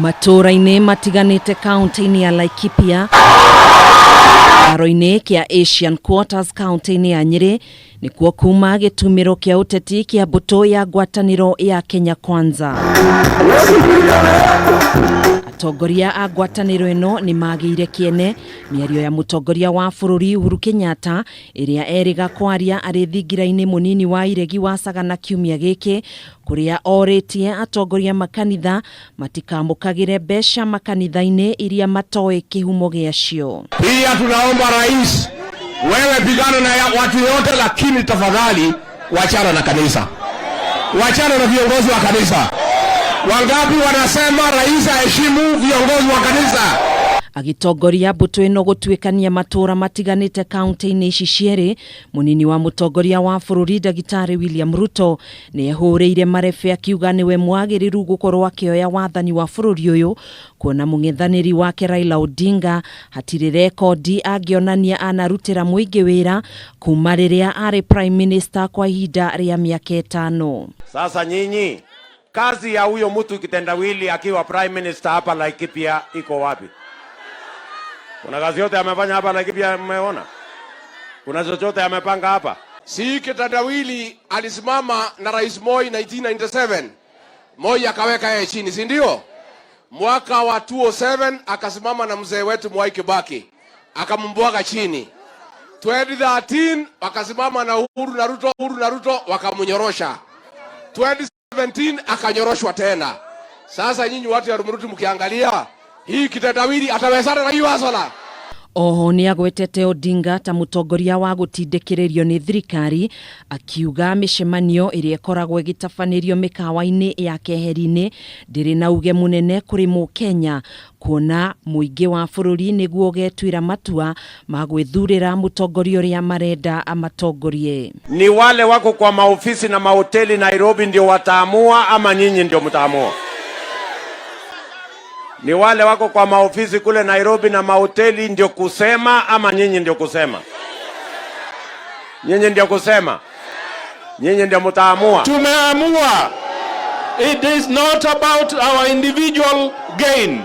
Matũũra-inĩ matiganĩte kaunti-inĩ ya Laikipia, kĩharo-inĩ kĩa Asian Quarters kaunti-inĩ ya Nyĩrĩ nĩkuo kuma gĩtumĩro kĩa ũteti kĩa mbũtũ ya ngwatanĩro ya Kenya Kwanza. Atongoria a ngwatanĩro ĩno nĩ magĩire kĩene mĩario ya mũtongoria wa bũrũri Uhuru Kenyatta ĩrĩa erĩga kwaria arĩ thingira-inĩ mũnini wa iregi wa Sagana kiumia gĩkĩ kũrĩa orĩtie atongoria makanitha matikamũkagĩre mbeca makanitha-inĩ iria matoĩ kĩhumo gĩacio. Pia tunaomba rais, wewe pigana na watu yote, lakini tafadhali wachana na kanisa, wachana na viongozi wa kanisa. Wangapi wanasema rais aheshimu viongozi wa kanisa? Agĩtongoria mbũtũ ĩno gũtuĩkania matũũra matiganĩte kaunti-inĩ ici cierĩ, mũnini wa mũtongoria wa bũrũri Ndagĩtarĩ William Ruto nĩ ehũrĩire marebe akiuga nĩwe mwagĩrĩru gũkorwo akĩoya wathani wa bũrũri ũyũ kuona mũng'ethanĩri wake Raila Odinga hatirĩ rekondi angĩonania anarutĩra mũingĩ wĩra kuma rĩrĩa arĩ Prime Minister kwa ihinda rĩa mĩaka ĩtano. Sasa nyinyi, kazi ya huyo mtu kitendawili akiwa prime minister hapa Laikipia iko wapi? Kuna kazi yote amefanya hapa Laikipia mmeona? Kuna chochote amepanga hapa? Si kitendawili alisimama na Rais Moi 1997. Moi akaweka yeye chini, si ndio? Mwaka wa 2007 akasimama na mzee wetu Mwai Kibaki akambwaga chini. 2013 akasimama na Uhuru na Ruto, Uhuru na Ruto wakamnyorosha. 2017 akanyoroshwa tena. Sasa nyinyi watu ya Rumuruti mkiangalia hii kitendawili atawezana na hiyo hustler? Oho nĩ agwetete Odinga ta mũtongoria wa gũtindĩkĩrĩrio nĩ thirikari akiuga mĩcemanio ĩrĩa ĩkoragwo ĩgĩtabanĩrio mĩkawa-inĩ ya keheri-inĩ ndĩrĩ na uge mũnene kũrĩ mũkenya kuona mũingĩ wa bũrũri nĩguo ũgetuĩra matua ma gwĩthurĩra mũtongoria ũrĩa marenda amatongorie. Ni wale wako kwa maofisi na mahoteli Nairobi ndio wataamua ama nyinyi ndio mtaamua? Ni wale wako kwa maofisi kule Nairobi na mahoteli ndio kusema ama nyinyi ndio kusema? Nyinyi ndio kusema? Nyinyi ndio mtaamua? Tumeamua. It is not about our individual gain.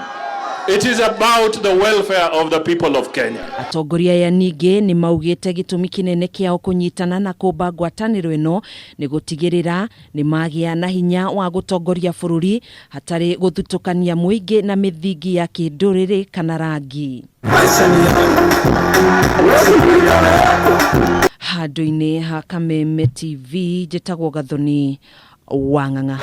It is about the welfare of the people of Kenya. Atongoria aya ningĩ nĩ maugĩte gĩtũmi kĩnene kĩao kũnyitana na kũmba ngwatanĩro ĩno nĩ gũtigĩrĩra nĩ magĩa na hinya wa gũtongoria bũrũri hatarĩ gũthutũkania mũingĩ na mĩthingi ya kĩndũrĩrĩ kana rangi. Handũ-inĩ ha Kameme TV njĩtagwo Gathoni Wang'ang'a.